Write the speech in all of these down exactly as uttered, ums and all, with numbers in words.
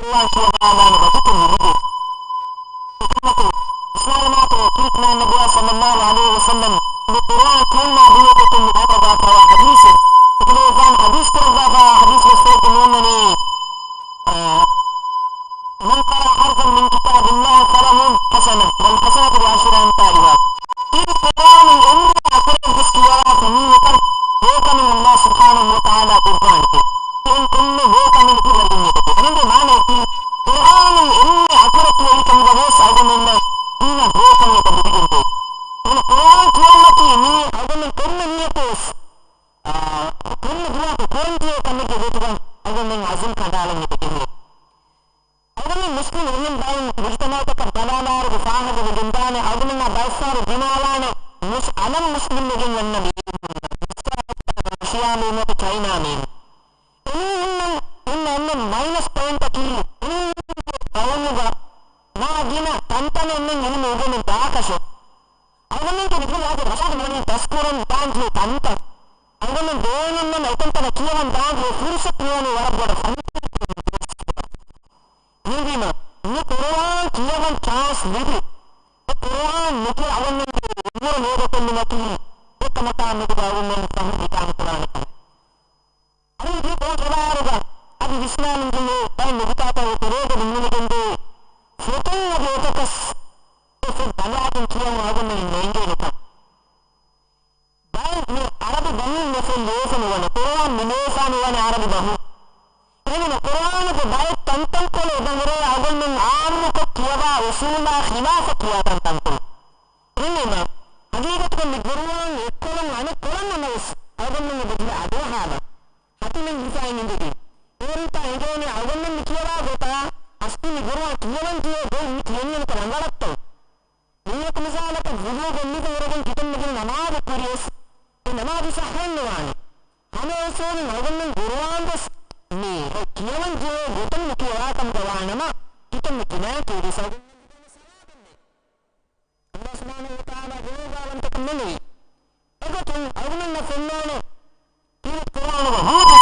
ޤުރުއާން ކިޔަވާލާނެ ވަގުތެއް މި ލިބޭ. އެކަމަކު، އިސްލާމް ދީނުގައި ކީރިތި މާތް ނަބިއްޔާ ޞައްލައްލާހު ޢަލައިހި ވަސައްލަމް މި ޤުރުއާން ކިޔުން މާ ދިޔަ ގޮތުން މި ވާހަކަ ދައްކަވާ ޙަދީޘެއް. އެކަލޭގެފާނު ޙަދީޘް ކުރައްވާފައިވާ ޙަދީޘް ބަސްފުޅެއްގެ މިއޮންނަނީ، އާ، من قرأ حرفا من كتاب الله فله حسنة والحسنة بعشر أمثالها. ކީރިތި ޤުރުއާނުން އެންމެ އަކުރެއްވެސް ކިޔަވާފަ މީހަކަށް ހެޔޮކަމެއް ﷲ ސުބްޙާނަހޫ ވަތަޢާލާ ދެއްވާނެތެ. އެހެން ކޮންމެ ހެޔޮކަމެއް ކުރެވިގެން އެބަދޭ. އަނެއްގެ މާނައަކީ، ޤުރުއާނުން އެންމެ އަކުރެއް ކިޔައި ކަމުގަ ވިޔަސް އަޅުގަނޑުމެންނަށް ހީވާ ހެޔޮކަމެއް އެބަ ލިބިގެންދޭ. އެހެން ޤުރުއާން ކިޔަވުމަކީ މީ އަޅުގަނޑުމެން ކޮންމެ މީހަކުވެސް، އާ، ކޮންމެ ދުވަހަކު ކުރަންޖެހޭ ކަމެއްގެ ގޮތުގަ އަޅުގަނޑުމެން ޢަޒުމް ކަނޑައަޅަން އެބަ ޖެހޭ. އަޅުގަނޑު މުސްލިމް އެހެން ބައެއް މުޖުތަމަޢުތަކަށް ބަލާލާއިރު ފާހަގަވެގެންދާނެ، އަޅުގަނޑުމެންނާ ބައެއްފަހަރު ދިމާލާނެ މުސް-، އަލަށް މުސްލިމް ވެގެން އޮންނަ މީހުން، ރަޝިޔާ މީހުން ނުވަތަ ޗައިނާ މީހުން. އެމީހުންނަށް އިންނަ އެންމެ މައިނަސް ޕޮއިންޓަކީ، އެމީހުންގެ ޤައުމުގަ ވާ ގިނަ ތަންތަނެއް އެންމެން އިލްމު އުނގެނުން ދާކަށެއް. އަޅުގަނޑުމެންގެ މިދިޔަ ވާހަކަ ރަށާގެ މަނީ ދަސްކުރަން ދާންޖެހޭ ތަންތަން. އަޅުގަނޑުމެން ބޭނުންވަން އެތަންތަނަށް ކިޔަވަން ދާންޖެހޭ ފުރުޞަތު މިވަނީ ވަރަށް ބޮޑަށް ފަން. މިވީމަ، މި ޤުރުއާން ކިޔަވަން ޗާންސް ލިބި، އެ ޤުރުއާން ނުކިޔަވަން އަޅުގަނޑުމެންގެ އުމުރު ހޭދަކޮށްލުމަކީ އެކަމަކާ މެދުގަ އަޅުގަނޑުމެން ފަހު ހިތާމަ ކުރާނެ ކަމެއް. އަޅުގަނޑު ކިޔާ ކުރާން ކިޔަވާއިރުގަ އަދި ވިސްނާލަން ޖެހޭ ބައެއް ނުކުތާތައް އެ ތެރޭގަ ނިންމިގެންދޭ ފޮތުން އަދި އެތަކަސް އެ ފޮތް ބަލާގެން ކިޔަން އަޅުގަނޑުމެން ނޭނގޭނެ ކަން. ބައެއް މި ޢަރަބި ބަހުން މި ފޮތް ލޭފަ ނުވަނީ، ޤުރުއާން މި ލޭފާ ނުވަނީ ޢަރަބި ބަހުން. އެހެންވީމަ ޤުރުއާނުގެ ބައެއް ތަންތަންކޮޅެއް އެބަހުރޭ އަޅުގަނޑުމެން ޢާއްމުކޮށް ކިޔަވާ އުޞޫލާ ޚިލާފަށް ކިޔާ ތަންތަންކޮޅެއް. އެހެންވީމަ، ޙަޤީޤަތުގަ މި ޤުރުއާން އެއްކޮޅުން އަނެއްކޮޅަށް ނަމަވެސް، އަޅުގަނޑުމެން އެބަޖެހޭ އަޑުއަހާލަން. ހަތިމެން ހިފައި އިނދެގެން. އޭރުންތާ އެނގޭނެ އަޅުގަނޑުމެން މި ކިޔަވާ ގޮތާ، އަސްލު މި ޤުރުއާން ކިޔަވަން ޖެހޭ ގޮތް މި ކިޔެނީ އަނެއްކާ ރަނގަޅަށްތޯ؟ މީހަކު މިސާލަކަށް ވުޟޫ ގޮށްލިފަ ހުރެގެން ކިތަންމެގެން ނަމާދު ކުރިޔަސް، އެ ނަމާދު ޞައްޙައެއްނުވާނެ. ހަމައެއާއެކު އަޅުގަނޑުމެން ޤުރުއާން ވެސް މި ކިޔަވަން ޖެހޭ ގޮތުން ނުކިޔަވާ ކަމުގަ ވާނަމަ، ކިތަންމެ ކިބައިން ކިޔެވިޔަސް އަޅުގަނޑުމެން ލިބޭނެ ސަވާބެއް ނެތް. ﷲ ސުބްޙާނަހޫ ވަތަޢާލާ ގުނަވާވަންތަކަން ނެތް. އެގޮތުން އަޅުގަނޑުމެންނަށް ފެންނާނެ، ކީރިތި ޤުރުއާނުގަ ހުރި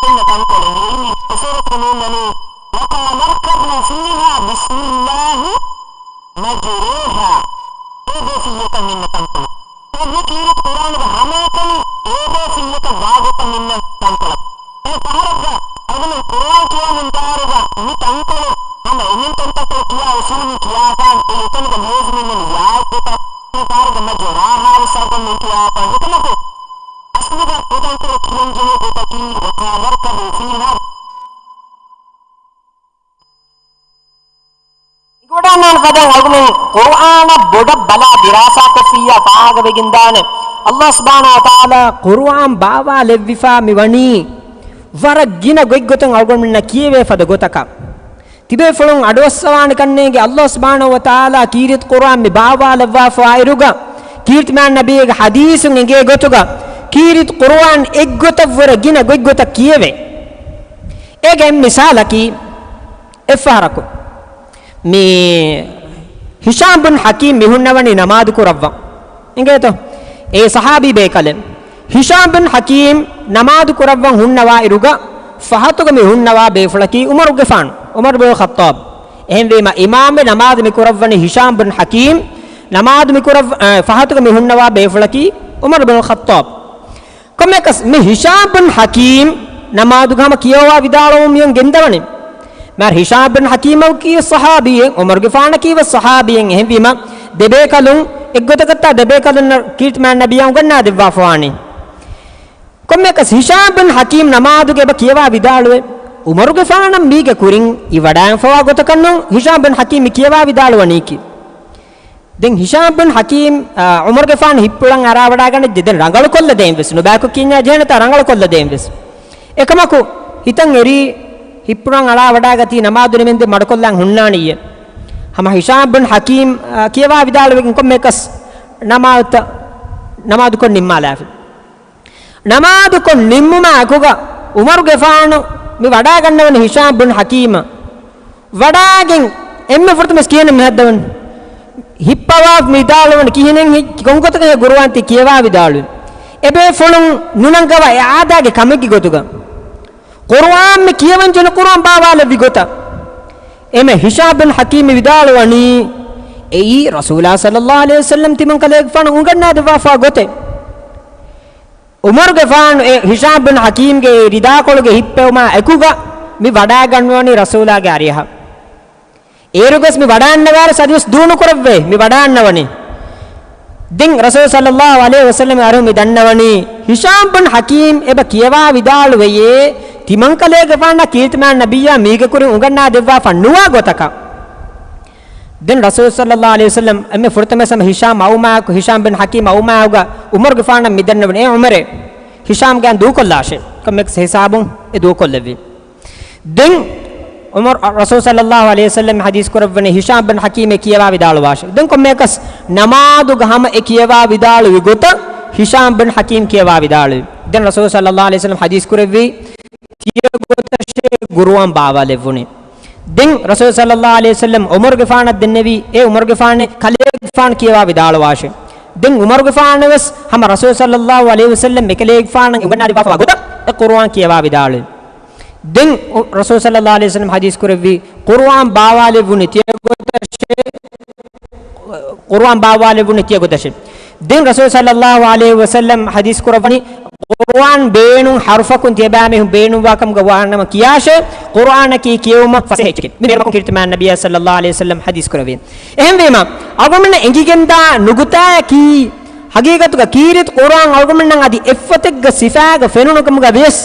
އެންމެ ތަންކޮޅެއް އިން އެ ސޫރަތުގަ މިއޮންނަނީ، وقال اركبوا فيها بسم الله مجريها. އޭ ބޭފުޅިއްޔަކަށް އިންނަ ތަންކޮޅެއް. އެ މި ކީރިތި ޤުރުއާނުގަ ހަމައެކަނި އޭ ބޭފުޅިއްޔަކަށް ވާގޮތަށް އިންނަ ތަންކޮޅެއް. އެ ފަހަރަށްގަ އަޅުގަނޑު ޤުރުއާން ކިޔާ މިންވަރުގަ މި ތަންކޮޅު ހަމަ އެހެން ތަންތަންކޮޅު ކިޔާ އުސޫލުން ކިޔާފަ އެ އެތަނުގަ މިއޮތް މިންވަރު ޔާއެއްގޮތަށް އެ ފަހަރުގަ މަޖްރާހާ ވެސް އަޅުގަނޑު ކިޔާފަ. އެކަމަކު އަސްލުގަ އެ ތަންކޮޅު ކިޔަން ޖެހޭ ގޮތަކީ وقال اركبوا فيها. އިނގިވަޑައިގަންނާނެ ފަދައިން އަޅުގަނޑުމެން ޤުރުއާނަށް ބޮޑަށް ބަލާ ދިރާސާކޮށްފިއްޔާ ފާހަގަވެގެންދާނެ. ﷲ ސުބްޙާނަހޫ ވަތަޢާލާ ޤުރުއާން ބާވާލެއްވިފާ މިވަނީ ވަރަށް ގިނަ ގޮތްގޮތުން އަޅުގަނޑުމެންނަށް ކިޔެވޭ ފަދަ ގޮތަކަށް. ތިބޭފުޅުން އަޑުއައްސަވާނެ ކަންނޭނގެ ﷲ ސުބްޙާނަހޫ ވަތަޢާލާ ކީރިތި ޤުރުއާން މި ބާވާލައްވާފައިވާއިރުގަ، ކީރިތި މާތް ނަބީގެ ޙަދީޘުން އެނގޭ ގޮތުގަ، ކީރިތި ޤުރުއާން އެއްގޮތަށްވުރެ ގިނަ ގޮތްގޮތަށް ކިޔެވޭ. އޭގެ އެއް މިސާލަކީ، އެއްފަހަރަކު މި ހިޝާމް ބިން ޙަކީމް މި ހުންނަވަނީ ނަމާދު ކުރައްވަން. އިނގޭތޯ؟ އެ ޞަޙާބީ ބޭކަލެއް. ހިޝާމް ބިން ޙަކީމް ނަމާދު ކުރައްވަން ހުންނަވާއިރުގަ، ފަހަތުގަ މި ހުންނަވާ ބޭފުޅަކީ ޢުމަރުގެފާނު، ޢުމަރު ބިން ޚައްޠާބް. އެހެންވީމަ، އިމާމްވެ ނަމާދު މި ކުރައްވަނީ ހިޝާމް ބިން ޙަކީމް، ނަމާދު މި ކުރައްވަ-، އަ، ފަހަތުގަ މި ހުންނަވާ ބޭފުޅަކީ ޢުމަރު ބިން ޚައްޠާބް. ކޮންމެއަކަސް މި ހިޝާމް ބިން ޙަކީމް ނަމާދުގަ ހަމަ ކިޔަވާ ވިދާޅުވަމުން މިއޮން ގެންދަވަނީ. މާ ހިޝާމް ބިން ޙަކީމަކީ ޞަޙާބީއެއް، ޢުމަރުގެފާނަކީ ވެސް ޞަޙާބީއެއް. އެހެންވީމަ، ދެބޭކަލުން އެއްގޮތަކަށްތާ ދެބޭކަލުންނަށް ކީރިތި މާތް ނަބިއްޔާ އުނގަންނާދެއްވާފަވާނީ. ކޮންމެއަކަސް ހިޝާމް ބިން ޙަކީމް ނަމާދުގަ އެބަ ކިޔަވާ ވިދާޅުވޭ. ޢުމަރުގެފާނަށް މީގެ ކުރިން އިވަޑައިންފަވާ ގޮތަކަށް ނޫން ހިޝާމް ބިން ޙަކީމް މި ކިޔަވާ ވިދާޅުވަނީކީ. ދެން ހިޝާމް ބިން ޙަކީމް، އާ، ޢުމަރުގެފާނު ހިތްޕުޅަށް އަރާވަޑާގަނެއްޖެ. ދެން ރަނގަޅުކޮށްލަދޭން ވެސް ނުބައިކޮށް ކިޔަންޏާ ޖެހޭނެތާ ރަނގަޅުކޮށްލަދޭން ވެސް. އެކަމަކު ހިތަށް އެރީ ހިތްޕުޅަށް އަރާވަޑާގަތީ ނަމާދު ނިމެންދެން މަޑުކޮށްލާން ހުންނާނެއޭ. ހަމަ ހިޝާމް ބިން ޙަކީމް، އާ، ކިޔަވާ ވިދާޅުވެގެން ކޮންމެއަކަސް ނަމާދުތައް ނަމާދުކޮށް ނިންމާލާފި. ނަމާދުކޮށް ނިންމުމާއެކުގަ ޢުމަރުގެފާނު މި ވަޑާގަންނަވަނީ ހިޝާމް ބިން ޙަކީމަށް. ވަޑާގެން އެންމެ ފުރަތަމަ ކިޔަން މިހައްދަވަނީ. ހިއްޕަވާ މި ވިދާޅުވަނީ ކިހިނެއް ހި-، ކޮންގޮތަކަށް ޤުރުއާން ތި ކިޔަވާ ވިދާޅުވީ؟ އެބޭފުޅުން ނުނަންގަވާ އެ އާދާގެ ކަމެއްގެ ގޮތުގަ. ޤުރުއާން މި ކިޔަވަން ޖެހުނު ޤުރުއާން ބާވާލެއްވި ގޮތަށް. އެމެ ހިޝާމް ބިން ޙަކީމް ވިދާޅުވަނީ، އެއީ ރަސޫލާ ޞައްލައްލާހު ޢަލައިހި ވަސައްލަމް ތިމަން ކަލޭގެފާނު އުނގަންނާދެއްވާފާ ގޮތެއް. ޢުމަރުގެފާނު އެ ހިޝާމް ބިން ޙަކީމްގެ އެ ރިދާކޮޅުގެ ހިއްޕެވުމާ އެކުގަ މި ވަޑާގަންނަވަނީ ރަސޫލާގެ އަރިހަށް. އޭރުގަސް މި ވަޑާންނަވާރަސް އަދިވެސް ދޫނުކުރައްވޭ މި ވަޑާންނަވަނީ. ދެން ރަސޫލު ޞައްލައްލާހު ޢަލައިހި ވަސައްލަމް އަރިހު މި ދަންނަވަނީ، ހިޝާމް ބިން ޙަކީމް އެބަ ކިޔަވާ ވިދާޅުވެޔޭ، ތިމަންކަލޭގެފާނަށް ކީރިތިމާ ނަބިއްޔާ މީގެ ކުރިން އުނގަންނާދެއްވާފަ ނުވާ ގޮތަކަށް. ދެން ރަސޫލު ޞައްލައްލާހު ޢަލައިހި ވަސައްލަމް އެންމެ ފުރަތަމަ ހިޝާމް އައުމާއެކު، ހިޝާމް ބިން ޙަކީމް އައުމާއެކުގަ ޢުމަރުގެފާނަށް މި ދަންނަވަނީ، އޭ ޢުމަރޭ، ހިޝާމް ގާތް ދޫކޮށްލާށޭ. ކޮންމެއަކަސް ހިސާބުން އެ ދޫކޮށްލެއްވި. ދެން ޢުމަރު، ރަސޫލު ޞައްލައްލާހު ޢަލައިހި ވަސައްލަމް ޙަދީޘް ކުރައްވަނީ ހިޝާމް ބިން ޙަކީމޭ ކިޔަވާ ވިދާޅުވާށޭ. ދެން ކޮންމެއަކަސް ނަމާދުގަ ހަމަ އެ ކިޔަވާ ވިދާޅުވި ގޮތަށް ހިޝާމް ބިން ޙަކީމް ކިޔަވާ ވިދާޅުވި. ދެން ރަސޫލު ޞައްލައްލާހު ޢަލައިހި ވަސައްލަމް ޙަދީޘް ކުރެއްވީ، ތިޔަ ގޮތަށޭ ޤުރުއާން ބާވާލެއްވުނީ. ދެން ރަސޫލު ޞައްލައްލާހު ޢަލައިހި ވަސައްލަމް ޢުމަރުގެފާނަށް ދެންނެވީ، އޭ ޢުމަރުގެފާނޭ، ކަލޭގެފާނު ކިޔަވާ ވިދާޅުވާށޭ. ދެން ޢުމަރުގެފާނަށް ވެސް ހަމަ ރަސޫލު ޞައްލައްލާހު ޢަލައިހި ވަސައްލަމް އެކަލޭގެފާނަށް އުނގަންނާދެއްވާފަވާ ގޮތަށް އެ ޤުރުއާން ކިޔަވާ ވިދާޅުވި. ދެން ރަސޫލު ޞައްލައްލާހު ޢަލައިހި ވަސައްލަމް ޙަދީޘް ކުރެއްވީ، ޤުރުއާން ބާވާލެއްވުނީ ތިޔަ ގޮތަށޭ، ޤުރުއާން ބާވާލެއްވުނީ ތިޔަ ގޮތަށޭ. ދެން ރަސޫލު ޞައްލައްލާހު ޢަލައިހި ވަސައްލަމް ޙަދީޘް ކުރައްވަނީ، ޤުރުއާން ބޭނުން ޙަރުފަކުން ތިޔަބައިމީހުން ބޭނުންވާ ކަމުގަ ވާނަމަ ކިޔާށޭ، ޤުރުއާނަކީ ކިޔެވުމަށް ފަސޭހަ އެއްޗެކޭ. މި މޭރުމަކުން ކީރިތިމާ ނަބިއްޔާ ޞައްލައްލާހު ޢަލައިހި ވަސައްލަމް ޙަދީޘް ކުރެއްވި. އެހެންވީމަ، އަޅުގަނޑުމެންނަށް އެނގިގެންދާ ނުކުތާއަކީ، ޙަޤީޤަތުގަ ކީރިތި ޤުރުއާން އަޅުގަނޑުމެންނަށް އަދި އެއްފޮތެއްގެ ސިފައިގަ ފެނުނު ކަމުގަ ވިޔަސް،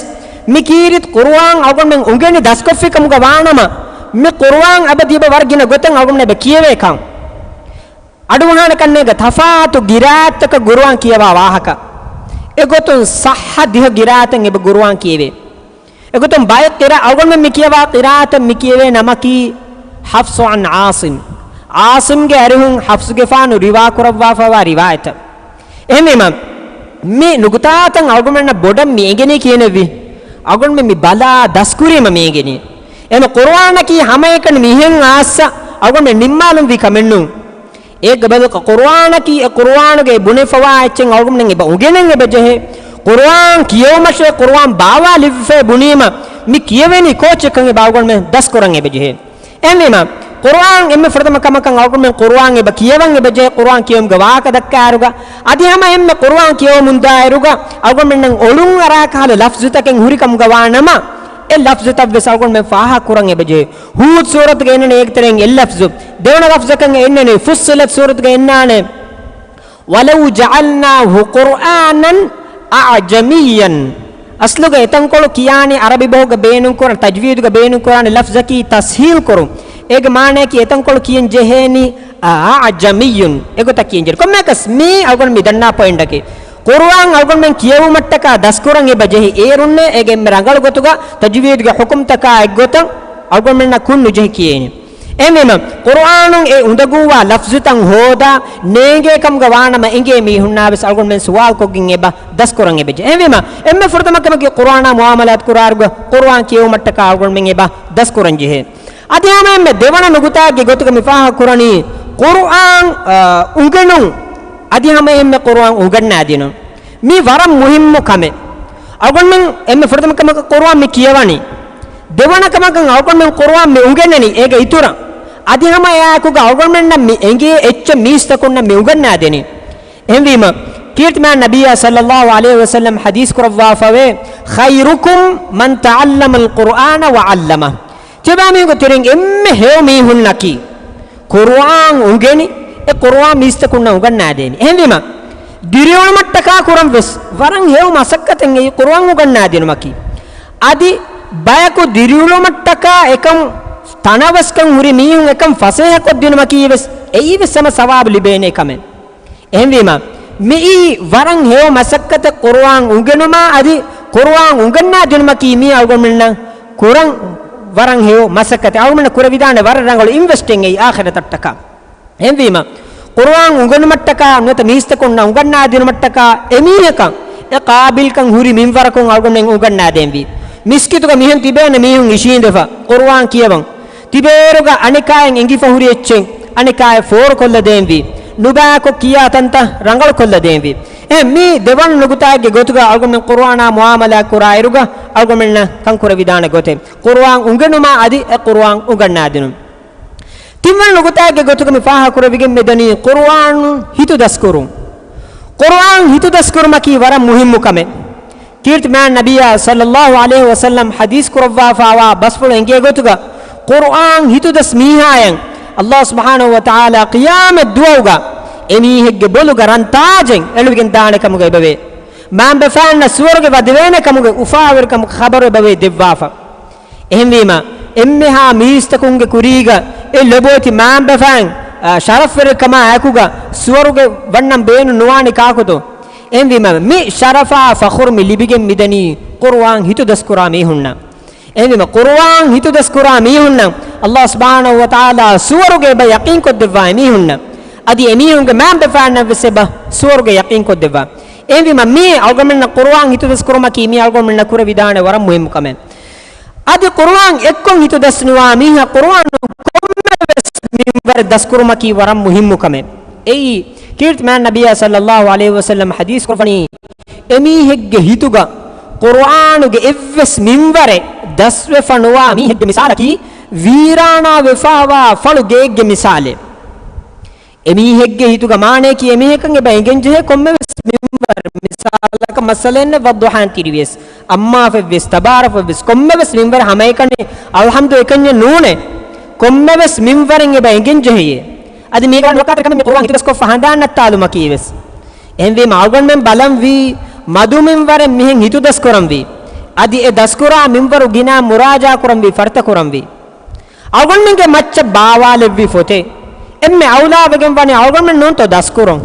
މި ކީރިތި ޤުރުއާން އަޅުގަނޑުމެން އުނގެނި ދަސްކޮށްފި ކަމުގަ ވާނަމަ، މި ޤުރުއާން އަބަދު އެބަ ވަރަށް ގިނަ ގޮތަށް އަޅުގަނޑުމެން އެބަ ކިޔެވޭ ކަން. އަޑުއަހާނެ ކަންނޭގަ ތަފާތު ޤިރާއަތްތަކަށް ޤުރުއާން ކިޔަވާ ވާހަކަ. އެގޮތުން ޞައްޙަ ދިހަ ޤިރާއަތެއް އެބަ ޤުރުއާން ކިޔެވޭ. އެގޮތުން ބައެއް ޤިރާ، އަޅުގަނޑުމެން މި ކިޔަވާ ޤިރާއަތަށް މި ކިޔެވޭ ނަމަކީ ޙަފްޞު ޢަން ޢާޞިމް. ޢާޞިމްގެ އަރިހުން ޙަފްޞުގެފާނު ރިވާ ކުރައްވާފައިވާ ރިވާޔަތަށް. އެހެންވީމަ، މި ނުކުތާތައް އަޅުގަނޑުމެންނަށް ބޮޑަށް މި އެނގެނީ ކިހިނެއްވީ؟ އަޅުގަނޑުމެން މި ބަލާ ދަސްކުރީމަ މި އެނގެނީ. އެމެ ޤުރުއާނަކީ ހަމައެކަނި މިހެން އާއްސަ އަޅުގަނޑުމެން ނިންމާލުންވީ ކަމެއްނޫން. އޭގެ ބަދަލުގަ ޤުރުއާނަކީ އެ ޤުރުއާނުގައި ބުނެފަވާ އެއްޗެއް އަޅުގަނޑުމެން އެބަ އުނގެނެން އެބަ ޖެހޭ. ޤުރުއާން ކިޔެވުމަށޭ ޤުރުއާން ބާވާލެވިފައޭ ބުނީމަ، މި ކިޔެވެނީ ކޯޗެއްކަން އެބަ އަޅުގަނޑުމެން ދަސްކުރަން އެބަ ޖެހޭ. އެހެންވީމަ، ޤުރުއާން އެންމެ ފުރަތަމަ ކަމަކަށް އަޅުގަނޑުމެން ޤުރުއާން އެބަ ކިޔަވަން އެބަ ޖެހޭ ޤުރުއާން ކިޔެވުމުގެ ވާހަކަ ދައްކާއިރުގަ، އަދި ހަމަ އެންމެ ޤުރުއާން ކިޔެވުމުން ދާއިރުގަ އަޅުގަނޑުމެންނަށް އޮޅުން އަރާ ކަހަލަ ލަފްޒުތަކެއް ހުރި ކަމުގަ ވާނަމަ، އެ ލަފްޒުތައް ވެސް އަޅުގަނޑުމެން ފާހަގަ ކުރަން އެބަ ޖެހޭ. ހޫދު ސޫރަތުގަ އެންނަނީ އޭގެ ތެރެއިން އެއް ލަފްޒު. ދެވަނަ ލަފްޒަކަށް އެންނަނީ ފުއްޞިލަތް ސޫރަތުގަ އެންނާނެ، وَلَوْ جَعَلْنَاهُ قُرْآنًا أَعْجَمِيًّا. އަސްލުގަ އެތަންކޮޅު ކިޔާނީ ޢަރަބި ބަހުގަ ބޭނުންކުރާ، ތަޖްވީދުގަ ބޭނުންކުރާނެ ލަފްޒަކީ ތަސްހީލް ކުރުން. އޭގެ މާނައަކީ އެތަންކޮޅު ކިޔަން ޖެހޭނީ އަޢްޖަމިއްޔުން. އެގޮތަށް ކިޔަން ޖެހޭ. ކޮންމެއަކަސް މީ އަޅުގަނޑު މި ދަންނާ ޕޮއިންޓަކީ. ޤުރުއާން އަޅުގަނޑުމެން ކިޔެވުމަށްޓަކާ ދަސްކުރަން އެބަ ޖެހި އޭރުންނޭ އޭގެ އެންމެ ރަނގަޅު ގޮތުގަ ތަޖްވީދުގެ ޙުކުމްތަކާ އެއްގޮތަށް އަޅުގަނޑުމެންނަށް ކުން ނުޖެހި ކިޔޭނީ. އެހެންވީމަ، ޤުރުއާނުން އެ އުނދަގޫވާ ލަފްޒުތައް ހޯދާ ނޭނގޭ ކަމުގަ ވާނަމަ، އެނގޭ މީހުންނާ ވެސް އަޅުގަނޑުމެން ސުވާލުކޮށްގެން އެބަ ދަސްކުރަން އެބަޖެހޭ. އެހެންވީމަ، އެންމެ ފުރަތަމަ ކަމަކީ ޤުރުއާނާ މުޢާމަލާތު ކުރާއިރުގަ ޤުރުއާން ކިޔެވުމަށްޓަކާ އަޅުގަނޑުމެން އެބަ ދަސްކުރަން ޖެހޭ. އަދި ހަމަ އެންމެ ދެވަނަ ނުކުތާގެ ގޮތުގަ މި ފާހަގަ ކުރަނީ، ޤުރުއާން، އާ، އުނގެނުން، އަދި ހަމަ އެންމެ ޤުރުއާން އުނގަންނާދިނުން. މީ ވަރަށް މުހިއްމު ކަމެއް. އަޅުގަނޑުމެން އެންމެ ފުރަތަމަ ކަމަކަށް ޤުރުއާން މި ކިޔަވަނީ. ދެވަނަ ކަމަކަށް އަޅުގަނޑުމެން ޤުރުއާން މި އުނގެންނަނީ އޭގެ އިތުރަށް. އަދި ހަމަ އެއާއެކުގަ އަޅުގަނޑުމެންނަށް މި އެނގޭ އެއްޗެއް މީސްތަކުންނަށް މި އުނގަންނާދެނީ. އެހެންވީމަ، ކީރިތިމާ ނަބިއްޔާ ޞައްލައްލާހު ޢަލައިހި ވަސައްލަމް ޙަދީޘް ކުރައްވާފަވޭ، خَيْرُكُمْ مَنْ تَعَلَّمَ الْقُرْآنَ وَعَلَّمَهُ. ތިޔަބައިމީހުންގެ ތެރެއިން އެންމެ ހެޔޮ މީހުންނަކީ، ޤުރުއާން އުނގެނި، އެ ޤުރުއާން މީސްތަކުންނަށް އުނގަންނާދޭނީ. އެހެންވީމަ، ދިރިއުޅުމަށްޓަކާ ކުރަން ވެސް ވަރަށް ހެޔޮ މަސައްކަތެއް އެއީ ޤުރުއާން އުނގަންނާދިނުމަކީ. އަދި ބަޔަކު ދިރިއުޅުމަށްޓަކާ އެކަން ތަނަވަސްކަން ހުރި މީހުން އެކަން ފަސޭހަކޮށްދިނުމަކީ ވެސް އެއީ ވެސް ހަމަ ސަވާބު ލިބޭނޭ ކަމެއް. އެހެންވީމަ، މިއީ ވަރަށް ހެޔޮ މަސައްކަތެއް ޤުރުއާން އުނގެނުމާ އަދި ޤުރުއާން އުނގަންނާ ދިނުމަކީ މީ އަޅުގަނޑުމެންނަށް ކުރަން ވަރަށް ހެޔޮ މަސައްކަތެއް. އަޅުގަނޑުމެންނަށް ކުރެވިދާނެ ވަރަށް ރަނގަޅު އިންވެސްޓެއް އެއީ އާޚިރަތަށްޓަކާ. އެހެންވީމަ، ޤުރުއާން އުނގެނުމަށްޓަކާ ނުވަތަ މީސްތަކުންނަށް އުނގަންނާ ދިނުމަށްޓަކާ އެމީހަކަށް އެ ޤާބިލްކަން ހުރި މިންވަރަކުން އަޅުގަނޑުމެން އުނގަންނާދޭންވީ. މިސްކިތުގަ މިހެން ތިބޭނެ މީހުން އިށީނދެފަ ޤުރުއާން ކިޔަވަން. ތިބޭއިރުގަ އަނެކާއަށް އެނގިފަ ހުރި އެއްޗެއް އަނެކާއަށް ފޯރުކޮށްލަދޭންވީ. ނުބައިކޮށް ކިޔާ ތަންތަން ރަނގަޅުކޮށްލަދޭންވީ. އެ މީ ދެވަނަ ނުކުތާއެއްގެ ގޮތުގަ އަޅުގަނޑުމެން ޤުރުއާނާ މުޢާމަލާތް ކުރާއިރުގަ އަޅުގަނޑުމެންނަށް ކަން ކުރެވިދާނެ ގޮތެއް. ޤުރުއާން އުނގެނުމާ އަދި އެ ޤުރުއާން އުނގަންނާދިނުން. ތިންވަނަ ނުކުތާގެ ގޮތުގަ މި ފާހަގަކުރެވިގެން މިދަނީ ޤުރުއާން ހިތުދަސްކުރުން. ޤުރުއާން ހިތުދަސްކުރުމަކީ ވަރަށް މުހިއްމު ކަމެއް. ކީރިތި މާތް ނަބިއްޔާ ޞައްލައްލާހު ޢަލައިހި ވަސައްލަމް ޙަދީޘް ކުރައްވާފާވާ ބަސްފުޅު އެނގޭ ގޮތުގަ، ޤުރުއާން ހިތުދަސް މީހާޔަށް އައްލާހު ސުބްޙާނަހު ވަތަޢާލާ ޤިޔާމަތް ދުވަހުގަ އެމީހެއްގެ ބޮލުގަ ރަން ތާޖެއް އެޅުވިގެން ދާނެ ކަމުގަ އެބަވޭ. މާތް ބަފާންނަށް ސުވަރުގެ ވަދެވޭނެ ކަމުގެ އުފާވެރިކަމުގެ ޚަބަރު އެބަވޭ ދެއްވާފަ. އެހެންވީމަ، އެންމެހާ މީސްތަކުންގެ ކުރީގަ އެ ލޮބުވެތި މާތް ބަފާން، އާ، ޝަރަފްވެރިކަމާ އެކުގަ ސުވަރުގެ ވަންނަން ބޭނުން ނުވާނީ ކާކުތޯ؟ އެހެންވީމަ، މި ޝަރަފާ ފަޚުރު މި ލިބިގެން މިދަނީ ޤުރުއާން ހިތުދަސްކުރާ މީހުންނަށް. އެހެންވީމަ، ޤުރުއާން ހިތުދަސްކުރާ މީހުންނަށް އައްލާހު ސުބްޙާނަހު ވަތަޢާލާ ސުވަރުގެ އެބަ ޔަޤީންކޮށްދެއްވާ އެމީހުންނަށް، އަދި އެމީހުންގެ މާތް ބަފާންނަށް ވެސް އެބަ ސުވަރުގެ ޔަޤީންކޮށްދެއްވާ. އެހެންވީމަ، މި އަޅުގަނޑުމެންނަށް ޤުރުއާން ހިތުދަސްކުރުމަކީ މި އަޅުގަނޑުމެންނަށް ކުރެވިދާނެ ވަރަށް މުހިއްމު ކަމެއް. އަދި ޤުރުއާން އެއްކޮށް ހިތުދަސްނުވާ މީހާ ޤުރުއާނު ކޮންމެވެސް މިންވަރެއް ދަސްކުރުމަކީ ވަރަށް މުހިއްމު ކަމެއް. އެއީ، ކީރިތި މާތް ނަބިއްޔާ ޞައްލައްލާހު ޢަލައިހި ވަސައްލަމް ޙަދީޘް ކުރައްވަނީ، އެމީހެއްގެ ހިތުގަ ޤުރުއާނުގެ އެއްވެސް މިންވަރެއް ދަސްވެފަ ނުވާ މީހެއްގެ މިސާލަކީ، ވީރާނާ ވެފާވާ ފަޅު ގެއެއްގެ މިސާލެއް. އެމީހެއްގެ ހިތުގަ މާނަޔަކީ އެމީހަކަށް އެބަ އެނގެންޖެހޭ ކޮންމެވެސް މިންވަރެއް. މިސާލަކަށް މައްސަލައެއް ނެތް، ވައްޟުޙާން ތިރިވިޔަސް، އައްމާފެއްވިޔަސް، ތަބާރަކުވެއްވިޔަސް، ކޮންމެވެސް މިންވަރެއް ހަމައެކަނި އަލްޙަމްދު އެކަންޏެއް ނޫނޭ. ކޮންމެވެސް މިންވަރެއް އެބަ އެނގެންޖެހެޔޭ. އަދި މީގަ ނުވަތަ ކަމެއް މި ޤުރުއާން ހިތުދަސްކޮށްފަ ހަނދާން ނައްތާލުމަކީވެސް. އެހެންވީމަ އަޅުގަނޑުމެން ބަލަންވީ މަދު މިންވަރެއް މިހެން ހިތުދަސްކުރަންވީ. އަދި އެ ދަސްކުރާ މިންވަރު ގިނަ މުރާޖާ ކުރަންވީ، ފަރިތަ ކުރަންވީ. އަޅުގަނޑުމެންގެ މައްޗަށް ބާވާލެއްވި ފޮތެއް. އެންމެ އައުލާވެގެން ވަނީ އަޅުގަނޑުމެން ނޫންތޯ ދަސްކުރުން.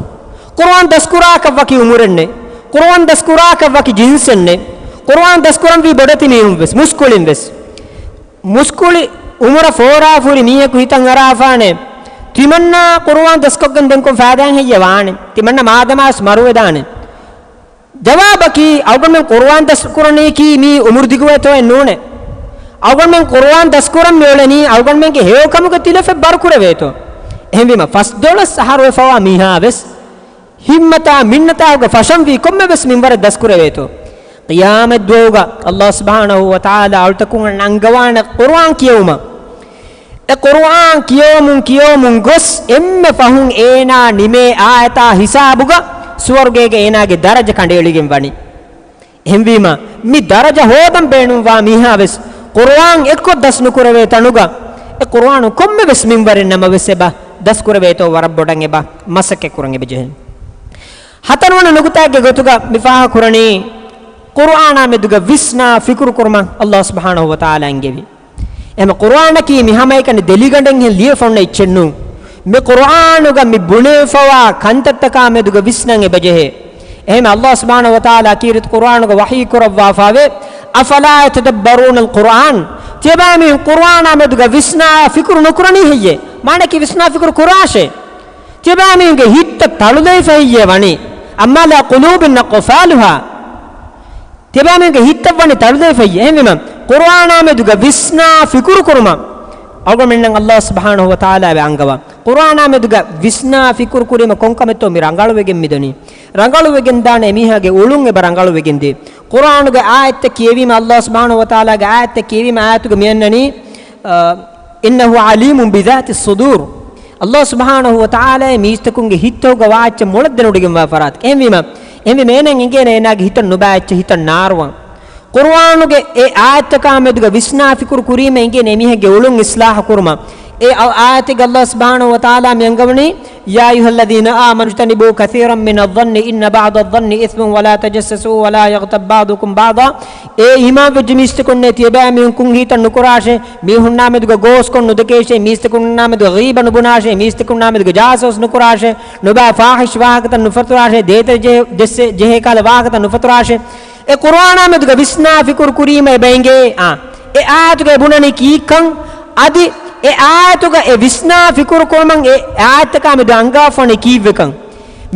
ޤުރުއާން ދަސްކުރާކަށް ވަކި އުމުރެއް ނެތް. ޤުރުއާން ދަސްކުރާކަށް ވަކި ޖިންސެއް ނެތް. ޤުރުއާން ދަސްކުރަންވީ ބޮޑެތި މީހުން ވެސް، މުސްކުޅިން ވެސް. މުސްކުޅި އުމުރަށް ފޯރާފުރި މީހަކު ހިތަށް އަރާފާނެ، ތިމަންނާ ޤުރުއާން ދަސްކޮށްގެން ދެން ކޮން ފައިދާއެއް ހެއްޔެވާނެ؟ ތިމަންނަ މާދަމާސް މަރުވެދާނެ. ޖަވާބަކީ، އަޅުގަނޑުމެން ޤުރުއާން ދަސްކުރަނީކީ މީ އުމުރު ދިގުވޭތޯއެއް ނޫނޭ. އަޅުގަނޑުމެން ޤުރުއާން ދަސްކުރަން މިއުޅެނީ އަޅުގަނޑުމެންގެ ހެޔޮކަމުގެ ތިލަފަތް ބަރުކުރެވޭތޯ. އެހެންވީމަ، ފަސްދޮޅަސް އަހަރު ވެފަވާ މީހާވެސް ހިއްމަތާ މިންނަތާގެ ފަށަންވީ ކޮންމެވެސް މިންވަރެއް ދަސްކުރެވޭތޯ. ޤިޔާމަތްދުވަހުގަ އައްލާހު ސުބްޙާނަހު ވަތަޢާލާ އަޅުތަކުން އަންގަވާނެ ޤުރުއާން ކިޔެވުމަށް. އެ ޤުރުއާން ކިޔަވަމުން ކިޔަވަމުން ގޮސް އެންމެ ފަހުން އޭނާ ނިމޭ އާޔަތާ ހިސާބުގަ ސުވަރުގޭގެ އޭނާގެ ދަރަޖަ ކަނޑައެޅިގެން ވަނީ. އެހެންވީމަ، މި ދަރަޖަ ހޯދަން ބޭނުންވާ މީހާވެސް ޤުރުއާން އެއްކޮށް ދަސް ނުކުރެވޭ ތަނުގަ، އެ ޤުރުއާނު ކޮންމެވެސް މިންވަރެއް ނަމަވެސް އެބަ ދަސްކުރެވޭތޯ ވަރަށް ބޮޑަށް އެބަ މަސައްކަތް ކުރަން އެބަޖެހޭ. ހަތަރުވަނަ ނުކުތާގެ ގޮތުގަ މި ފާހަގަކުރަނީ، ޤުރުއާނާ މެދުގަ ވިސްނާ ފިކުރު ކުރުމަށް އައްލާހު ސުބްޙާނަހު ވަތަޢާލާ އެންގެވި. އެހެން ޤުރުއާނަކީ މި ހަމައެކަނި ދެލިގަނޑެއްހެން ލިޔެފަ އޮންނަ އެއްޗެއް ނޫން. މި ޤުރުއާނުގަ މި ބުނެފަވާ ކަންތައްތަކާ މެދުގަ ވިސްނަން އެބަޖެހޭ. އެހެން އައްލާހު ސުބްޙާނަހު ވަތަޢާލާ ކީރިތި ޤުރުއާނުގަ ވަޙީ ކުރައްވާފާވޭ، أفلا يتدبرون القرآن؟ ތިޔަބައިމީހުން ޤުރުއާނާ މެދުގަ ވިސްނާ ފިކުރު ނުކުރަނީ ހެއްޔޭ؟ މާނައަކީ ވިސްނާ ފިކުރު ކުރާށޭ. ތިޔަބައިމީހުންގެ ހިތްތައް ތަޅުލައިފަ ހެއްޔޭ ވަނީ؟ أم على قلوب أقفالها؟ ތިޔަބައިމީހުންގެ ހިތްތައް ވަނީ ތަޅުލައިފައި. އެހެންވީމަ، ޤުރުއާނާ މެދުގަ ވިސްނާ ފިކުރު ކުރުމަށް އަޅުގަނޑުމެންނަށް އައްލާހު ސުބްޙާނަހު ވަތަޢާލާ އެބަ އަންގަވާ. ޤުރުއާނާ މެދުގަ ވިސްނާ ފިކުރު ކުރީމަ ކޮންކަމެއްތޯ މި ރަނގަޅުވެގެން މިދަނީ. ރަނގަޅުވެގެން ދާނެ އެމީހާގެ އުޅުން އެބަ ރަނގަޅުވެގެން ދޭ. ޤުރުއާނުގެ އާޔަތްތައް ކިޔެވީމަ އައްލާހު ސުބްޙާނަހު ވަތަޢާލާގެ އާޔަތްތައް ކިޔެވީމަ އާޔަތުގަ މިއަންނަނީ، އާ، إنه عليم بذات الصدور. އައްލާހު ސުބްޙާނަހު ވަތަޢާލާ މީސްތަކުންގެ ހިތްތަކުގަ ވާ އެއްޗެއް މޮޅަށް ދެނެވޮޑިގެންވާ ފަރާތެއް. އެހެންވީމަ، އެހެންވީމަ އޭނައަށް އެނގޭނެ އޭނާގެ ހިތަށް ނުބާ އެއްޗެއް ހިތަށް ނާރުވަން. ޤުރުއާނުގެ އެ އާޔަތްތަކާ މެދުގަ ވިސްނާ ފިކުރު ކުރީމަ އެނގޭނެ އެމީހެއްގެ އުޅުން އިޞްލާޙު ކުރުމަށް. އެ އަ-، އާޔަތެއްގަ އައްލާހު ސުބްޙާނަހު ވަތަޢާލާ މި އަންގަވަނީ، يا أيها الذين آمنوا اجتنبوا كثيرا من الظن إن بعض الظن إثم ولا تجسسوا ولا يغتب بعضكم بعضا. އޭ އީމާންވެއްޖެ މީސްތަކުންނޭ، ތިޔަބައިމީހުން ކުށް ހިތަށް ނުކުރާށޭ، މީހުންނާ މެދުގަ ގޯސްކޮށް ނުދެކޭށޭ، މީސްތަކުންނާ މެދުގަ ޣީބަ ނުބުނާށޭ، މީސްތަކުންނާ މެދުގަ ޖާސޫސް ނުކުރާށޭ، ނުބައި ފާޙިޝް ވާހަކަތައް ނުފަތުރާށޭ، ދޭތެރެ ޖެހޭ، ޖެއްސެ، ޖެހޭ ކަހަލަ ވާހަކަތައް ނުފަތުރާށޭ. އެ ޤުރުއާނާ މެދުގަ ވިސްނާ ފިކުރު ކުރީމަ އެބަ އެނގޭ، އާ، އެ އާޔަތުގަ އެ ބުނަނީ ކީއްކަން؟ އަދި އެ އާޔަތުގަ އެ ވިސްނާ ފިކުރު ކުރުމަށް އެ އާޔަތްތަކާ މެދު އަންގާފަނީ ކީއްވެކަން؟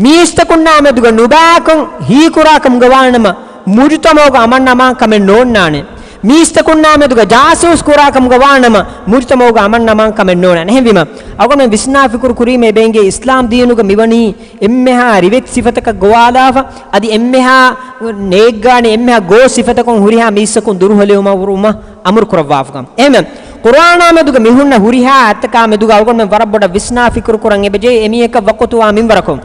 މީސްތަކުންނާ މެދުގަ ނުބައިކޮށް ހީކުރާ ކަމުގަ ވާނަމަ، މުޖުތަމަޢުގަ އަމަން އަމާން ކަމެއް ނޯންނާނެ. މީސްތަކުންނާ މެދުގަ ޖާސޫސް ކުރާ ކަމުގަ ވާނަމަ، މުޖުތަމަޢުގަ އަމަން އަމާން ކަމެއް ނޯންނާނެ. އެހެންވީމަ، އަޅުގަނޑުމެން ވިސްނާ ފިކުރު ކުރީމަ އެބަ އެނގޭ އިސްލާމް ދީނުގަ މިވަނީ އެންމެހާ ރިވެތި ސިފަތަކަށް ގޮވާލާފަ، އަދި އެންމެހާ ނޭއްގާނެ، އެންމެހާ ގޯސް ސިފަތަކުން ހުރިހާ މީސްތަކުން ދުރުހެލިވުމަށް ވުރުމަށް އަމުރު ކުރައްވާފަކަން. އެހެން ޤުރުއާނާ މެދުގަ މި ހުންނަ ހުރިހާ އާޔަތްތަކާ މެދުގަ އަޅުގަނޑުމެން ވަރަށް ބޮޑަށް ވިސްނާ ފިކުރު ކުރަން އެބަޖެހޭ އެމީހަކަށް ވަޤުތުވާ މިންވަރަކުން.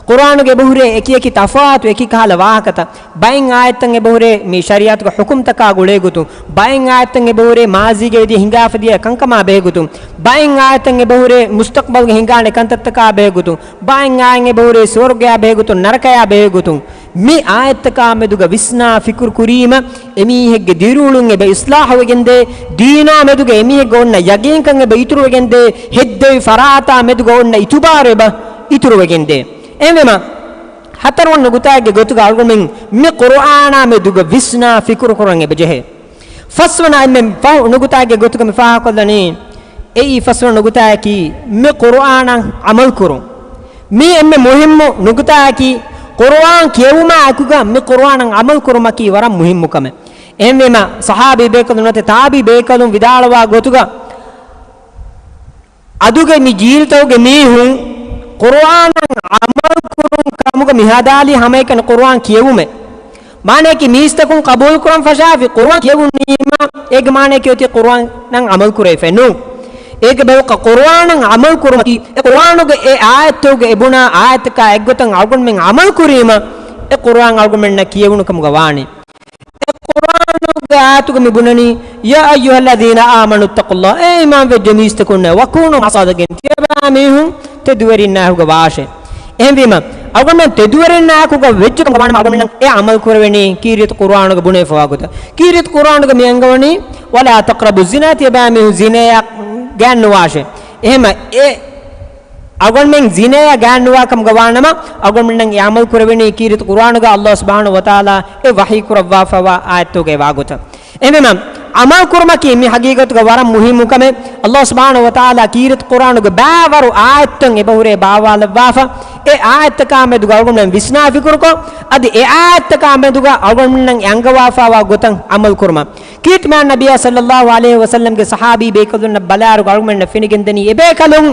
ޤުރުއާނުގަ އެބަހުރޭ އެކިއެކި ތަފާތު އެކި ކަހަލަ ވާހަކަތައް. ބައެއް އާޔަތްތައް އެބަހުރޭ މި ޝަރީޢަތުގެ ޙުކުމްތަކާ ގުޅޭގޮތުން. ބައެއް އާޔަތްތައް އެބަހުރޭ މާޒީގައި ވެދިޔަ ހިނގާފަދިޔަ ކަންކަމާ ބެހޭގޮތުން. ބައެއް އާޔަތްތައް އެބަހުރޭ މުސްތަޤްބަލްގަ ހިނގާނެ ކަންތައްތަކާ ބެހޭގޮތުން. ބައެއް އާޔަތް އެބަހުރޭ ސުވަރުގެއާ ބެހޭގޮތުން ނަރަކަޔާ ބެހޭގޮތުން. މި އާޔަތްތަކާ މެދުގަ ވިސްނާ ފިކުރު ކުރީމަ، އެމީހެއްގެ ދިރިއުޅުން އެބަ އިޞްލާޙުވެގެންދޭ، ދީނާ މެދުގަ އެމީހެއްގެ އޮންނަ ޔަގީންކަން އެބަ އިތުރުވެގެންދޭ، ހެއްދެވި ފަރާތާ މެދުގަ އޮންނަ އިތުބާރު އެބަ އިތުރުވެގެންދޭ. އެހެންވީމަ، ހަތަރުވަނަ ނުކުތާއެއްގެ ގޮތުގަ އަޅުގަނޑުމެން މި ޤުރުއާނާ މެދުގަ ވިސްނާ ފިކުރު ކުރަން އެބަޖެހޭ. ފަސްވަނަ އެންމެ ފަހު ނުކުތާގެ ގޮތުގަ މި ފާހަގަކޮށްލަނީ، އެއީ ފަސްވަނަ ނުކުތާއަކީ، މި ޤުރުއާނަށް ޢަމަލު ކުރުން. މީ އެންމެ މުހިއްމު ނުކުތާއަކީ، ޤުރުއާން ކިޔެވުމާ އެކުގަ މި ޤުރުއާނަށް ޢަމަލު ކުރުމަކީ ވަރަށް މުހިއްމު ކަމެއް. އެހެންވީމަ، ޞަޙާބީ ބޭކަލުން ނުވަތަ ތާބިޢީ ބޭކަލުން ވިދާޅުވާ ގޮތުގަ، އަދުގެ މި ޖީލްތަކުގެ މީހުން ޤުރުއާނަށް ޢަމަލު ކުރުން ކަމުގަ މި ހަދާލީ ހަމައެކަނި ޤުރުއާން ކިޔެވުމެއް. މާނައަކީ މީސްތަކުން ޤަބޫލުކުރަން ފަށާފި ޤުރުއާން ކިޔެވުނީމަ، އޭގެ މާނައަކީ އޮތީ ޤުރުއާނަށް ޢަމަލު ކުރެވިފައެއް ނޫން. އޭގެ ބަލަކަށް ޤުރުއާނަށް ޢަމަލު ކުރުމަކީ، އެ ޤުރުއާނުގެ އެ އާޔަތުގެ އެ ބުނާ އާޔަތަކާ އެއްގޮތަށް އަޅުގަނޑުމެން ޢަމަލު ކުރީމަ، އެ ޤުރުއާން އަޅުގަނޑުމެންނަށް ކިޔެވުނު ކަމުގަ ވާނެ. އެ ޤުރުއާނުގެ އާޔަތުގަ މި ބުނަނީ، "يا أيها الذين آمنوا اتقوا الله." އޭ އީމާންވެއްޖެ މީސްތަކުންނޭ، "وكونوا مع الصادقين." ތިޔަބައިމީހުން ތެދުވެރިންނާއެކުގަ ވާށޭ. އެހެންވީމަ، އަޅުގަނޑުމެން ތެދުވެރިންނާއެކުގަ ވެއްޖެކަމުގަ ވާނަމަ، އަޅުގަނޑުމެންނަށް އެ ޢަމަލު ކުރެވެނީ ކީރިތި ޤުރުއާނުގަ ބުނެފަވާ ގޮތަށް. ކީރިތި ޤުރުއާނުގަ މި އަންގަވަނީ، "ولا تقربوا الزنا." ތިޔަބައިމީހުން ޒިނޭއަށް ގާތްނުވާށޭ. އެހެމަ އެ އަޅުގަނޑުމެން ޒިނޭއަށް ގާތްނުވާ ކަމުގަ ވާނަމަ، އަޅުގަނޑުމެންނަށް އެ ޢަމަލު ކުރެވެނީ ކީރިތި ޤުރުއާނުގަ ﷲ ސުބްޙާނަހޫ ވަތަޢާލާ އެ ވަޙީ ކުރައްވާފަވާ އާޔަތުގައި ވާގޮތަށް. އެހެންވީމަ، ޢަމަލު ކުރުމަކީ މި ޙަޤީޤަތުގަ ވަރަށް މުހިއްމު ކަމެއް. ﷲ ސުބްޙާނަހޫ ވަތަޢާލާ ކީރިތި ޤުރުއާނުގެ ބައިވަރު އާޔަތުތައް އެބަހުރޭ ބާވާލައްވާފަ، އެ އާޔަތަކާ މެދުގަ އަޅުގަނޑުމެން ވިސްނާ ފިކުރުކޮށް، އަދި އެ އާޔަތަކާ މެދުގަ އަޅުގަނޑުމެންނަށް އެ އަންގަވާފަވާ ގޮތަށް ޢަމަލު ކުރުމަށް. ކީރިތި މާތް ނަބިއްޔާ ޞައްލައްލާހު ޢަލައިހި ވަސައްލަމްގެ ޞަޙާބީ ބޭކަލުންނަށް ބަލާއިރު އަޅުގަނޑުމެންނަށް ފެނިގެންދަނީ، އެބޭކަލުން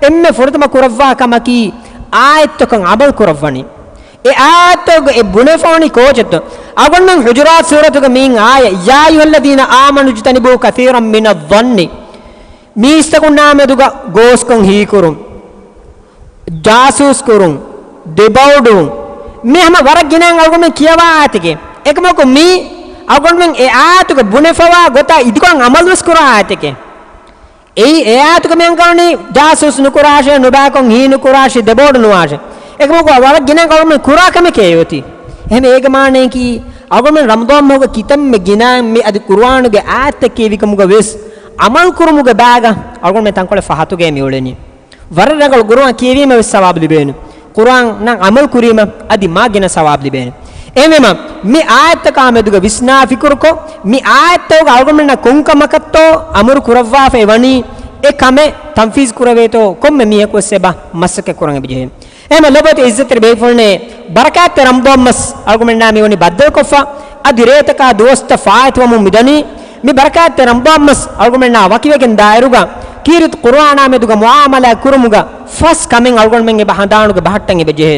އެންމެ ފުރަތަމަ ކުރައްވާ ކަމަކީ އާޔަތްތަކަށް ޢަމަލު ކުރައްވަނީ. އެ އާޔަތްތަކުގަ އެ ބުނެފަވަނީ ކޯޗެއްތޯ؟ އަޅުގަނޑުމެން ޙުޖުރާތު ސޫރަތުގެ މިއިން އާޔަތް، "يا أيها الذين آمنوا اجتنبوا كثيرا من الظن." މީސްތަކުންނާ މެދުގަ ގޯސްކަން ހީކުރުން، ޖާސޫސް ކުރުން، ދެބައުޑުވުން، މި ހަމަ ވަރަށް ގިނައިން އަޅުގަނޑުމެން ކިޔަވާ އާޔަތެކޭ. އެކަމަކު މީ އަޅުގަނޑުމެން އެ އާޔަތުގަ ބުނެފަވާ ގޮތާ އިދިކޮށް ޢަމަލުވެސް ކުރާ އާޔަތެކޭ. އެއީ އެ އާޔަތުގަ މި އަންގަވަނީ ޖާސޫސް ނުކުރާށޭ، ނުބައިކޮށް ހީ ނުކުރާށޭ، ދެބައުޑު ނުވާށޭ. އެކަމަކު ވަރަށް ގިނައިން އަޅުގަނޑުމެން ކުރާ ކަމެކޭ އޮތީ. އެހެން އޭގެ މާނައަކީ އަޅުގަނޑުމެން ރަމަޟާން މަހުގަ ކިތަންމެ ގިނައިން މި އަދި ޤުރުއާނުގެ އާޔަތްތައް ކިޔެވި ކަމުގަ ވެސް ޢަމަލު ކުރުމުގެ ބައިގަ އަޅުގަނޑުމެން ތަންކޮޅެއް ފަހަތުގައި މި އުޅެނީ. ވަރަށް ރަނގަޅު ޤުރުއާން ކިޔެވީމަ ވެސް ސަވާބު ލިބޭނެ. ޤުރުއާނަށް ޢަމަލު ކުރީމަ އަދި މާ ގިނަ ސަވާބު ލިބޭނެ. އެހެންވީމަ، މި އާޔަތްތަކާ މެދުގަ ވިސްނާ ފިކުރުކޮށް، މި އާޔަތްތަކުގަ އަޅުގަނޑުމެންނަށް ކޮންކަމަކަށްތޯ އަމުރު ކުރައްވާފައި ވަނީ، އެ ކަމެއް ތަންފީޒު ކުރެވޭތޯ ކޮންމެ މީހަކު ވެސް އެބަ މަސައްކަތް ކުރަން އެބަޖެހޭ. އެހެންމަ ލޮބުވެތި ޢިއްޒަތްތެރި ބޭފުޅުންނޭ، ބަރަކާތްތެރި ރަމަޟާން މަސް އަޅުގަނޑުމެންނާ މިވަނީ ބައްދަލުކޮށްފަ، އަދި ރޭތަކާ ދުވަސްތައް ފާއިތުވަމުން މިދަނީ. މި ބަރަކާތްތެރި ރަމަޟާން މަސް އަޅުގަނޑުމެންނާ ވަކިވެގެން ދާއިރުގަ، ކީރިތި ޤުރުއާނާ މެދުގަ މުޢާމަލާތް ކުރުމުގަ ފަސް ކަމެއް އަޅުގަނޑުމެން އެބަ ހަނދާނުގަ ބަހައްޓަން އެބަޖެހޭ.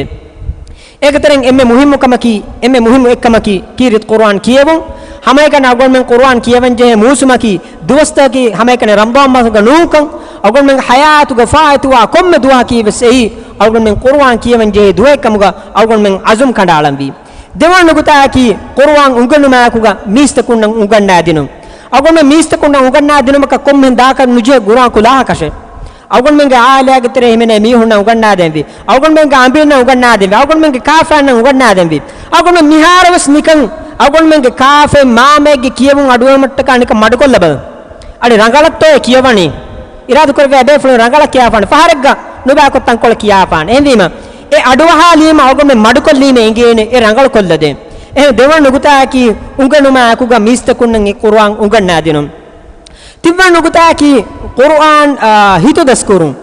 އޭގެތެރެއިން އެންމެ މުހިއްމު ކަމަކީ، އެންމެ މުހިއްމު އެއްކަމަކީ، ކީރިތި ޤުރުއާން ކިޔެވުން. ހަމައެކަނި އަޅުގަނޑުމެން ޤުރުއާން ކިޔަވަން ޖެހޭ މޫސުމަކީ، ދުވަސްތަކަކީ ހަމައެކަނި ރަމަޟާން މަހުގަ ނޫންކަން، އަޅުގަނޑުމެންގެ ޙަޔާތުގަ ފާއިތުވާ ކޮންމެ ދުވަހަކީ ވެސް އެއީ، އަޅުގަނޑުމެން ޤުރުއާން ކިޔަވަން ޖެހޭ ދުވަހެއްކަމުގަ އަޅުގަނޑުމެން ޢަޒުމް ކަނޑައަޅަންވީ. ދެވަނަ ނުކުތާއަކީ، ޤުރުއާން އުނގެނުމާއެކުގަ މީސްތަކުންނަށް އުނގަންނާދިނުން. އަޅުގަނޑުމެން މީސްތަކުންނަށް އުނގަންނާދިނުމަކަށް ކޮންމެހެން ދާކަށް ނުޖެހޭ ޤުރުއާން ކުލާހަކަށެއް. އަޅުގަނޑުމެންގެ ޢާއިލާގެ ތެރޭ ހިމެނޭ މީހުންނަށް އުނގަންނާދޭންވީ. އަޅުގަނޑުމެންގެ އަނބިންނަށް އުނގަންނާދޭންވީ. އަޅުގަނޑުމެން މިހާރުވެސް ނިކަން އަޅުގަނޑުމެންގެ ކާފައިން މާމައެއްގެ ކިޔެވުން އަޑުއެހުމަށްޓަކާ ނިކަން މަޑުކޮށްލަބަލަ. އަޅި ރަނގަޅަށްތޯއޭ ކިޔަވަނީ؟ އިރާދަކުރެއްވިއްޔާ ބޭފުޅުން ރަނގަޅަށް ކިޔާފާނެ. ފަހަރެއްގަ ނުބައިކޮށް ތަންކޮޅެއް ކިޔާފާނެ. އެހެންވީމަ، އެ އަޑުއަހާލީމަ އަޅުގަނޑުމެން މަޑުކޮށްލީމަ އެނގޭނެ އެ ރަނގަޅުކޮށްލަދޭން. އެހެން ދެވަނަ ނުކުތާއަކީ، އުނގެނުމާއެކުގަ މީސްތަކުންނަށް އެ ޤުރުއާން އުނގަންނާދިނުން. ތިންވަނަ ނުކުތާއަކީ، ޤުރުއާން، އާ، ހިތުދަސްކުރުން.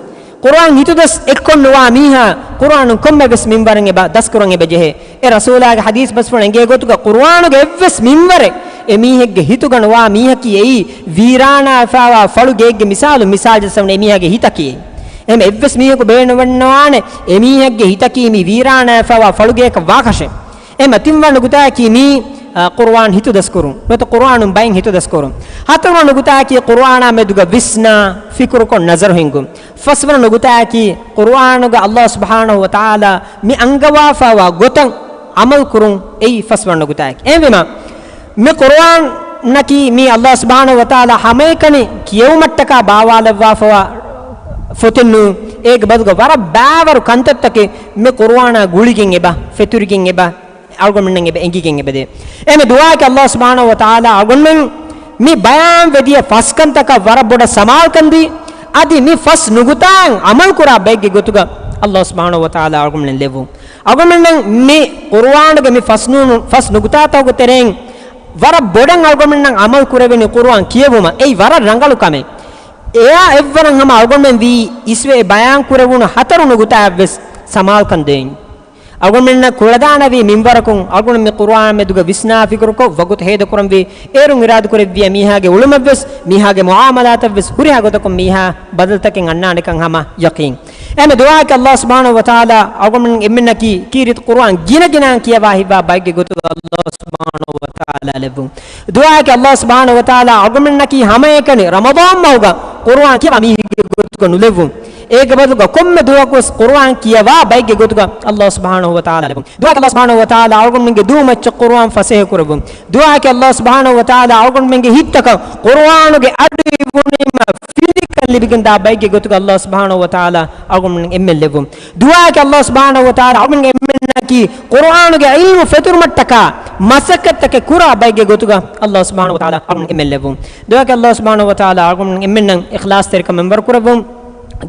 ޤުރުއާން ހިތުދަސް އެއްކޮށްނުވާ މީހާ، ޤުރުއާނުން ކޮންމެވެސް މިންވަރެއް އެބަ ދަސްކުރަން އެބަޖެހޭ. އެ ރަސޫލާގެ ޙަދީޘް ބަސްފުޅު އެނގޭ ގޮތުގަ ޤުރުއާނުގެ އެއްވެސް މިންވަރެއް އެ މީހެއްގެ ހިތުގަ ނުވާ މީހަކީ އެއީ ވީރާނާވެފައިވާ ފަޅު ގެއެއްގެ މިސާލު، މިސާލު ޖައްސަވަނީ އެ މީހާގެ ހިތަކީ. އެހެން އެއްވެސް މީހަކު ބޭނުންވަންނަވާނެ އެ މީހެއްގެ ހިތަކީ މި ވީރާނާވެފައިވާ ފަޅުގެއަކަށް ވާކަށެއް. އެހެން ތިންވަނަ ނުކުތާއަކީ މީ އާ، ޤުރުއާން ހިތުދަސްކުރުން. ނުވަތަ ޤުރުއާނުން ބައެއް ހިތުދަސްކުރުން. ހަތަރުވަނަ ނުކުތާއަކީ ޤުރުއާނާ މެދުގަ ވިސްނާ، ފިކުރުކޮށް ނަޒަރު ހިންގުން. ފަސްވަނަ ނުކުތާއަކީ ޤުރުއާނުގަ ﷲ ސުބްޙާނަހޫ ވަތަޢާލާ މި އަންގަވާފައިވާ ގޮތަށް ޢަމަލު ކުރުން. އެއީ ފަސްވަނަ ނުކުތާއަކީ. އެހެންވީމަ، މި ޤުރުއާނަކީ މީ ﷲ ސުބްޙާނަހޫ ވަތަޢާލާ ހަމައެކަނި ކިޔެވުމަށްޓަކާ ބާވާލައްވާފައިވާ ފޮތެއް ނޫން. އޭގެ ބަދުގަ ވަރަށް ބައިވަރު ކަންތައްތަކެއް މި ޤުރުއާނާ ގުޅިގެން އެބަ، ފެތުރިގެން އެބަ، އަޅުގަނޑުމެންނަށް އެބަ އެނގިގެން އެބަދޭ. އެހެން ދުޢާއަކީ ﷲ ސުބްޙާނަހޫ ވަތަޢާލާ އަޅުގަނޑުމެން މި ބަޔާން ވެދިޔަ ފަސް ކަންތަކަށް ވަރަށް ބޮޑަށް ސަމާލުކަން ދީ، އަދި މި ފަސް ނުކުތާއިން ޢަމަލު ކުރާ ބައެއްގެ ގޮތުގަ ﷲ ސުބްޙާނަހޫ ވަތަޢާލާ އަޅުގަނޑުމެން ލެއްވުން. އަޅުގަނޑުމެންނަށް މި ޤުރުއާނުގެ މި ފަސް ނޫނު، ފަސް ނުކުތާތަކުގެ ތެރެއިން ވަރަށް ބޮޑަށް އަޅުގަނޑުމެންނަށް ޢަމަލު ކުރެވެނީ ޤުރުއާން ކިޔެވުމަށް. އެއީ ވަރަށް ރަނގަޅު ކަމެއް. އެއާ އެއްވަރަށް ހަމަ އަޅުގަނޑުމެން ވީ އިސްވެ ބަޔާން ކުރެވުނު ހަތަރު ނުކުތާއަށްވެސް ސަމާލުކަން ދޭން. އަޅުގަނޑުމެންނަށް ކުޅަދާނަވީ މިންވަރަކުން އަޅުގަނޑު މި ޤުރުއާން މެދުގަ ވިސްނާ ފިކުރުކޮށް ވަގުތު ހޭދަކުރަންވީ. އޭރުން އިރާދަކުރެއްވިޔާ މީހާގެ އުޅުމަށްވެސް، މީހާގެ މުޢާމަލާތަށްވެސް ހުރިހާ ގޮތަކުން މީހާ ބަދަލުތަކެއް އަންނާނެކަން ހަމަ ޔަޤީން. އެހެން ދުޢާއަކީ ﷲ ސުބްޙާނަހޫ ވަތަޢާލާ އަޅުގަނޑުމެން އެންމެންނަކީ ކީރިތި ޤުރުއާން ގިނަ ގިނައިން ކިޔަވާ ހިތްވާ ބައެއްގެ ގޮތުގަ ﷲ ސުބްޙާނަހޫ ވަތަޢާލާ ލެއްވުން. ދުޢާއަކީ ﷲ ސުބްޙާނަހޫ ވަތަޢާލާ އަޅުގަނޑުމެންނަކީ ހަމައެކަނި ރަމަޟާން މަހުގަ ޤުރުއާން ކިޔަވާ މީހެއްގެ ގޮތުގަ ނުލެއްވުން. އޭގެ ބަދަލުގަ ކޮންމެ ދުވަހަކުވެސް ޤުރުއާން ކިޔަވާ ބައެއްގެ ގޮތުގަ ﷲ ސުބްޙާނަހޫ ވަތަޢާލާ ލެއްވުން. ދުޢާއަކީ ﷲ ސުބްޙާނަހޫ ވަތަޢާލާ އަޅުގަނޑުމެންގެ ދުވަހު މައްޗަށް ޤުރުއާން ފަސޭހަ ކުރެއްވުން. ދުޢާއަކީ ﷲ ސުބްޙާނަހޫ ވަތަޢާލާ އަޅުގަނޑުމެންގެ ހިތްތަކަށް ޤުރުއާނުގެ އަޑު އިވުނީމަ ފިލިކަން ލިބިގެންދާ ބައެއްގެ ގޮތުގަ ﷲ ސުބްޙާނަހޫ ވަތަޢާލާ އަޅުގަނޑުމެން އެންމެން ލެއްވުން. ދުޢާއަކީ ﷲ ސުބްޙާނަހޫ ވަތަޢާލާ އަޅުގަނޑުމެން އެންމެންނަކީ ޤުރުއާނުގެ ޢިލްމު ފެތުރުމަށްޓަކާ މަސައްކަތްތަކެއް ކުރާ ބައެއްގެ ގޮތުގަ ﷲ ސުބްޙާނަހޫ ވަތަޢާލާ އަޅުގަނޑުމެން އެންމެން ލެއްވުން. ދުޢާއަކީ ﷲ ސުބްޙާނަހޫ ވަތަޢާލާ އަޅުގަނޑުމެން އެންމެންނަށް އިޚްލާޞްތެރިކަމެއް ވަރުކުރެއްވުން.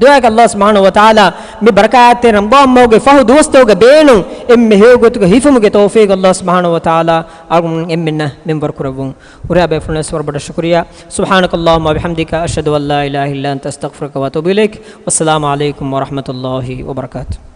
ދުޢާއަކީ ﷲ ސުބްޙާނަހޫ ވަތަޢާލާ މި ބަރަކާތްތެރި ރަމަޟާން މަހުގެ ފަހު ދުވަސްތަކުގެ ބޭނުން އެންމެ ހެޔޮ ގޮތުގަ ހިފުމުގެ ތައުފީޤު ﷲ ސުބްޙާނަހޫ ވަތަޢާލާ އަޅުގަނޑުމެން އެންމެންނަށް މިންވަރު ކުރެއްވުން. ހުރިހާ ބޭފުޅުންނަށް ވަރަށް ބޮޑަށް ޝުކުރިއްޔާ. سبحانك اللهم وبحمدك، أشهد أن لا إله إلا أنت، أستغفرك وأتوب إليك. والسلام عليكم ورحمة الله وبركاته.